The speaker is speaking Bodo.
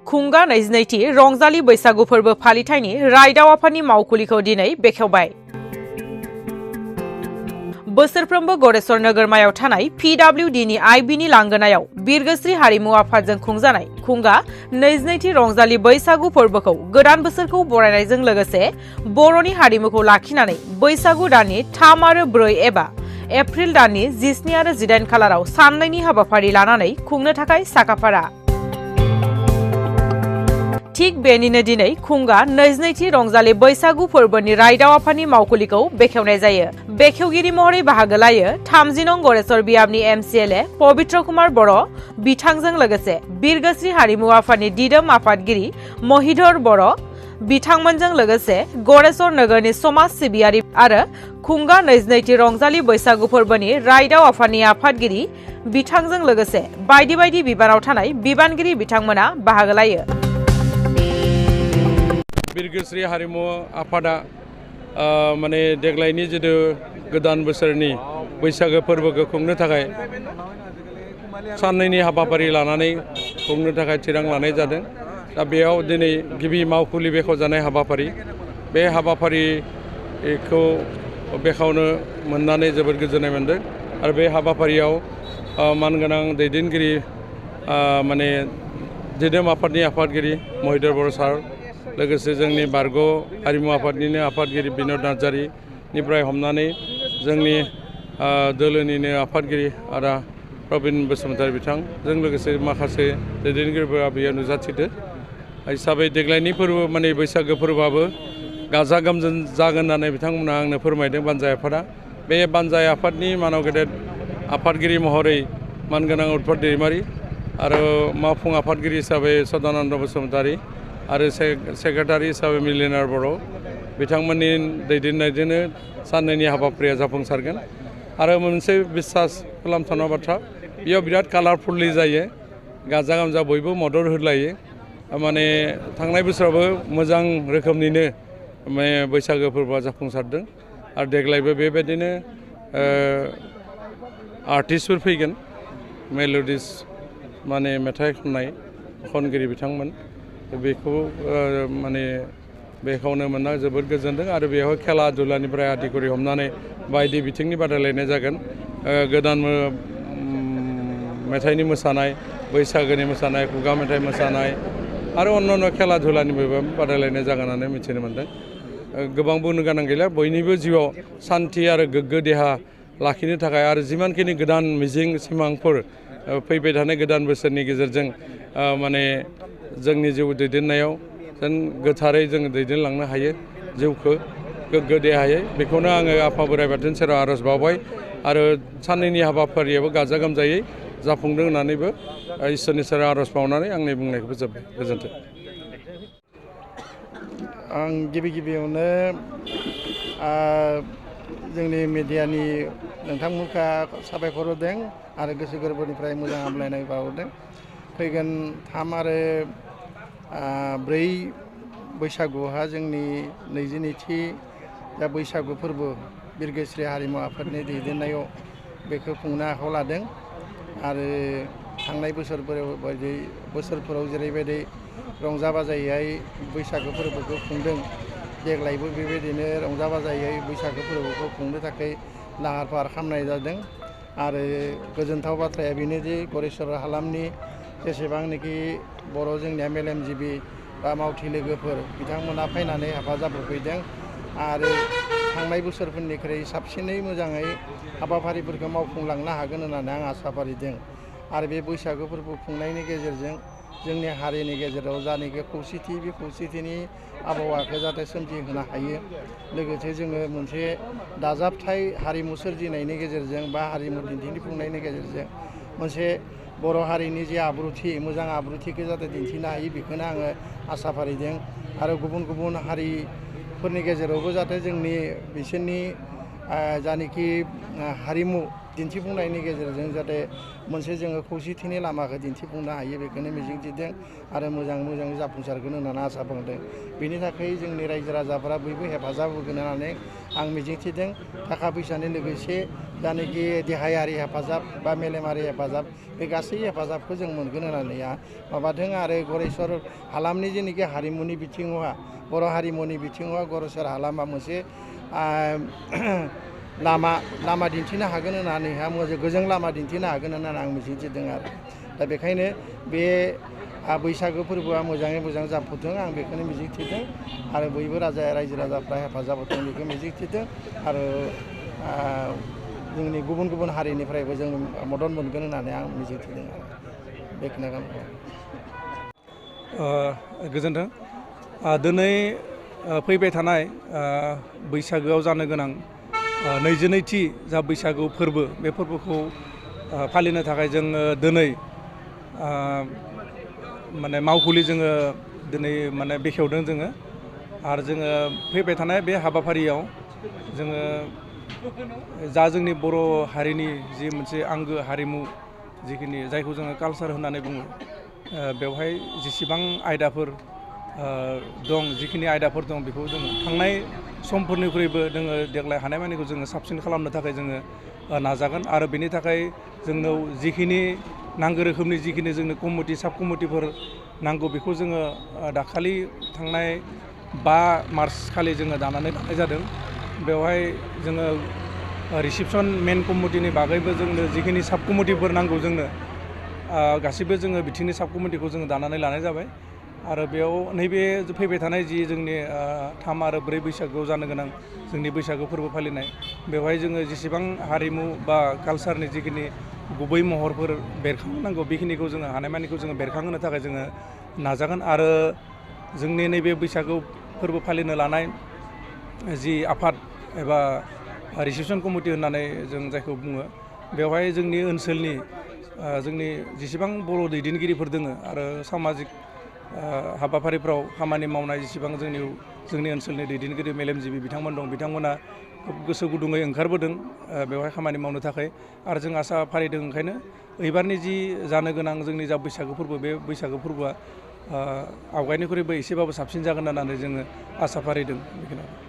खुंगा 22थि रंजालि बैसागु फोरबो फालिथायनि रायदाव आफादनि मावखुलिखौ दिनै बेखेवबाय। बोसोरफ्रोमबो गरेस्वर नोगोरमायाव थानाय PWDनि आइबिनि लांगोनायाव बिरगोस्रि हारिमु आफादजों खुंजानाय खुंगा 22थि रंजालि बैसागु फोरबोखौ गोदान बोसोरखौ बरायनायजों लोगोसे बर'नि हारिमुखौ लाखिनानै बैसागु दाननि 3 आरो 4 एबा एप्रिल दाननि 17 आरो 18 खालाराव साननैनि हाबाफारि लानानै खुंनो थाखाय साखाफारा। थिग बेनिनो दिनै खुंगा 22थि रंजालि बैसागु फोरबोनि रायदाव आफादनि मावखुलिखौ बेखेवनाय जायो। बेखेवगिरि महरै बाहागो लायो 30 नं गरेस्वर बियाबनि MCLA पबित्र कुमार बर' बिथांजों लोगोसे बिरगोस्रि हारिमु आफादनि दिदोम आफादगिरि महिधर बर' बिथांमोनजों लोगोसे गरेस्वर नोगोरनि समाज सिबियारि आरो खुंगा 22थि रंजालि बैसागु फोरबोनि रायदाव आफादनि आफादगिरि बिथांजों लोगोसे बायदि बायदि बिबानाव थानाय बिबानगिरि बिथांमोना बाहागो लायो। बिरगोस्रि हारिमु आफादा माने देग्लायनि जितु गोदान बोसोरनि बैसागो फोरबोखौ खुंनो थाखाय साननैनि हाबाफारि लानानै खुंनो थाखाय थिरां लानाय जादों। दा बेयाव दिनै गिबि मावखुलि बेखेवजानाय हाबाफारि बे हाबाफारिखौ बेखेवनो मोननानै जोबोद गोजोननाय मोनदों आरो बे हाबाफारियाव मानगोनां दैदेनगिरि माने दिदोम आफादनि आफादगिरि महिधर बर' सार लोगोसे जोंनि बारग' हारिमु आफादनिनो आफादगिरि बिनद नार्जारिनिफ्राय हमनानै जोंनि दोलोनिनो आफादगिरि आदा प्रबिन बसुमतारी बिथांजों लोगोसे माखासे दैदेनगिरिफोरा बेयाव नुजाथिदो हिसाबै देग्लायनि फोरबो माने बैसागो फोरबोआबो गाजा गोमजा जागोन होननानै बिथांमोना आंनो फोरमायदों बानजाय आफादा। बे बानजाय आफादनि मानाव गेदेर आफादगिरि महरै मानगोनां उत्पल दैमारि आरो मावफुं आफादगिरि हिसाबै सदानन्द बसुमतारी आरो सेक्रेटारि हिसाबै मिलिनार बर' बिथांमोननि दैदेननायजोंनो साननैनि हाबाफारिया जाफुंसारगोन आरो मोनसे बिसास खालामथावना बाथ्रा बेयाव बिराद कालारफुललि जायो, गाजा गोमजा बयबो मदद होलायो। माने थांनाय बोसोरावबो मोजां रोखोमनिनो माने बैसागो फोरबोआ जाफुंसारदों आरो देग्लायबो बेबायदिनो आर्टिस्टफोर फैगोन, मेल'डिस माने मेथाइ खनगिरि बिथांमोन बेखौ माने बेखावनो मोनना जोबोद गोजोनदों आरो बेवहाय खेला दुलानिफ्राय आदि करि हमनानै बायदि बिथिंनि बादायलायनाय जागोन। गोदान मेथाइनि मोसानाय, बैसागोनि मोसानाय, खुगा मेथाइ मोसानाय आरो अन्यान्य खेला दुलानिबो बादायलायनाय जागोन होननानै मिथिनो मोनदों। गोबां बुंनो गोनां गैला, बयनिबो जिउआव सान्थि आरो गोग्गो देहा लाखिनो थाखाय आरो जिमानखिनि गोदान मिजिं सिमांफोर फैबाय थानाय गोदान बोसोरनि गेजेरजों माने जोंनि जिउ दैदेननायाव जेन गोथारै जों दैदेनलांनो हायो जिउखौ गोग्गो देहायै। बेखौनो आङो आफा बोराइ बाथौनि सेराव आर'ज बावबाय आरो साननैनि हाबाफारियाबो गाजा गोमजायै जाफुंदों होननानैबो इसोरनि सेराव आर'ज बावनानै आंनि बुंनायखौ फोजोबबाय। गोजोन्थों। आं गिबियावनो जोंनि मिडियानि नोंथांमोनखौ साबायखर होदों आरो गोसो गोरबोनिफ्राय मोजां हामलायनाय बावहरदों। फैगोन 3 आरो 4 बैसागुहा जोंनि 22थि जा बैसागु फोरबो बिरगोस्रि हारिमु आफादनि दैदेननायाव बेखौ खुंनो आखायाव लादों आरो थांनाय बोसोरफोराव जेरैबायदि रंजा बाजायै बैसागु फोरबोखौ खुंदों, देग्लायबो बेबायदिनो रंजा बाजायै बैसागु फोरबोखौ खुंनो थाखाय लाहार फाहार खालामनाय जादों आरो गोजोनथाव बाथ्राया बेनोदि गरेस्वर हालामनि जेसेबांनाखि बर' जोंनिया मेलेमजिबि बा मावथि लोगोफोर बिथांमोना फैनानै हेफाजाब होफैदों आरो थांनाय बोसोरफोरनिख्रुइ साबसिनै मोजाङै हाबाफारिफोरखौ मावफुंलांनो हागोन होननानै आं आसा फारिदों आरो बे बैसागु फोरबो खुंनायनि गेजेरजों जोंनि हारिनि गेजेराव जानाखि खौसेथि, बे खौसेथिनि आबहावाखौ जाहाथे सोमजिहोनो हायो। लोगोसे जोङो मोनसे दाजाबथाय हारिमु सोरजिनायनि गेजेरजों बा हारिमु दिन्थिफुंनायनि गेजेरजों मोनसे बर' हारिनि जे आब्रुथि, मोजां आब्रुथिखौ जाहाथे दिन्थिनो हायो बेखौनो आङो आसा फारिदों आरो गुबुन हारिफोरनि गेजेरावबो जाहाथे जोंनि बिसोरनि जानाखि हारिमु दिन्थिफुंनायनि गेजेरजों जाहाथे मोनसे जोङो खौसेथिनि लामाखौ दिन्थिफुंनो हायो बेखौनो मिजिंथिदों आरो मोजाङै जाफुंसारगोन होननानै आसा खालामदों। बेनि थाखाय जोंनि रायजो राजाफोरा बयबो हेफाजाब होगोन होननानै आं मिजिंथिदों। थाखा फैसानि लोगोसे जायनाखि देहायारि हेफाजाब बा मेलेमारि हेफाजाब बे गासै हेफाजाबखौ जों मोनगोन होननानै माबादों आरो गरेस्वर हालामनि जेनाखि हारिमुनि बिथिङावहा बर' हारिमुनि बिथिङाव गरेस्वर हालामा मोनसे लामा दिन्थिनो हागोन होननानैहा मोजां गोजों लामा दिन्थिनो हागोन होननानै आं मिजिंथिदों आरो दा बेखायनो बे बैसागो फोरबोआ मोजाङै मोजां जाफुंथों आं बेखौनो मिजिंथिदों आरो बयबो रायजो राजाफ्रा हेफाजाब होथों बेखौ मिजिंथिदों आरो जोंनि गुबुन गुबुन हारिनिफ्रायबो जों मदद मोनगोन होननानै आं मिजिंथिदों आरो बेखिनिखौ गोजोन्थों दिनै फैबाय थानाय बैसागोआव जानो गोनां 22थि जा बैसागु फोरबो बे फोरबोखौ फालिनो थाखाय जोङो दिनै माने मावखुलि जोङो दिनै माने बेखेवदों जोङो आरो जोङो फैबाय थानाय बे हाबाफारियाव जोङो जा जोंनि बर' हारिनि जि मोनसे आंगो हारिमु जिखिनि जायखौ जोङो कालसार होननानै बुङो बेवहाय जेसेबां आयदाफोर दं जिखिनि आयदाफोर दं बेखौ जोङो थांनाय समफोरनिख्रुइबो जोङो देग्लाय हानायमानिखौ जोङो साबसिन खालामनो थाखाय जोङो नाजागोन आरो बेनि थाखाय जोंनाव जिखिनि नांगौ रोखोमनि जिखिनि जोंनो कमिटि साब कमिटिफोर नांगौ बेखौ जोङो दाखालि थांनाय 5 मार्च खालि जोङो दानानै लानाय जादों बेवहाय जोङो रिसिपसन मेन कमिटिनि बागैबो जोंनो जिखिनि साब कमिटिफोर नांगौ जोंनो गासिबो जोङो बिथिंनि साब कमिटिखौ जोङो दानानै लानाय जाबाय आरो बेयाव नैबे फैबाय थानाय जि जोंनि 3 आरो 4 बैसागोआव जानो गोनां जोंनि बैसागो फोरबो फालिनाय बेवहाय जोङो जेसेबां हारिमु बा कालसारनि जिखिनि गुबै महरफोर बेरखांनांगौ बेखिनिखौ जोङो हानायमानिखौ जोङो बेरखांहोनो थाखाय जोङो नाजागोन आरो जोंनि नैबे बैसागु फोरबो फालिनो लानाय जि आफाद एबा रिसिपसन कमिटि होननानै जों जायखौ बुङो बेवहाय जोंनि ओनसोलनि जोंनि जेसेबां बर' दैदेनगिरिफोर दोङो आरो सामाजिक हाबाफारिफ्राव खामानि मावनाय जेसेबां जोंनि ओनसोलनि दैदेनगिरि मेलेमजिबि बिथांमोन दं बिथांमोना गोसो गुदुङै ओंखारबोदों बेवहाय खामानि मावनो थाखाय आरो जों आसा फारिदों ओंखायनो एबारनि जि जानो गोनां जोंनि जा बैसागो फोरबो बे बैसागो फोरबोआ आवगायनिख्रुइबो एसेबाबो साबसिन जागोन होननानै जोङो आसा फारिदों बेखिनियानो